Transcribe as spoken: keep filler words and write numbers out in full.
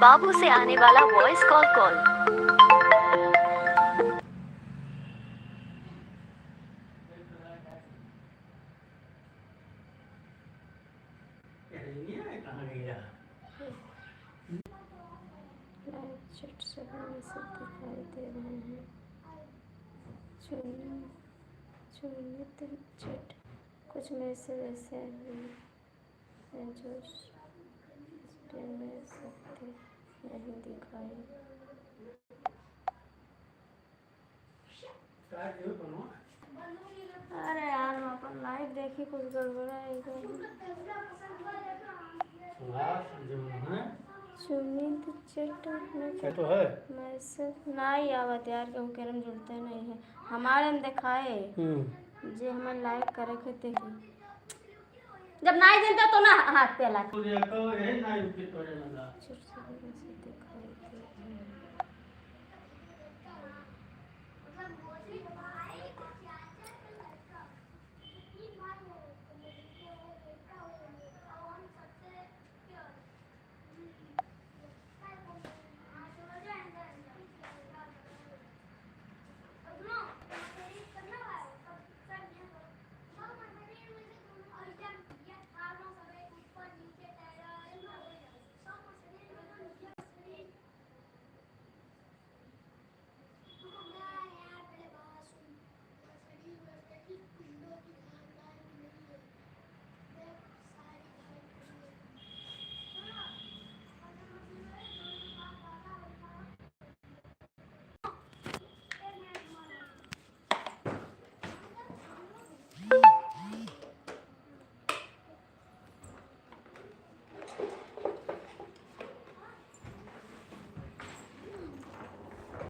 बाबू से आने वाला वॉइस कॉल कॉल। लाइव चैट सभी मैसेज दिखाई दे रहे हैं। चुनित, चुनित चैट, कुछ मैसेज ऐसे हैं जो स्क्रीन में सकते नहीं दिखाई। अरे यार, हम अपन लाइव देखी, कुछ गड़बड़ा है इधर। सुमित चैट में ये तो है। मैसेज नहीं आवत यार, केहू केरम जुड़ते नहीं है। हमारे में दिखाए हम्म। जे हमें लाइव करे के थे। जब नहीं देते तो ना हाथ पे ला। तो ये तो यही ना यूपी तोड़े लगा।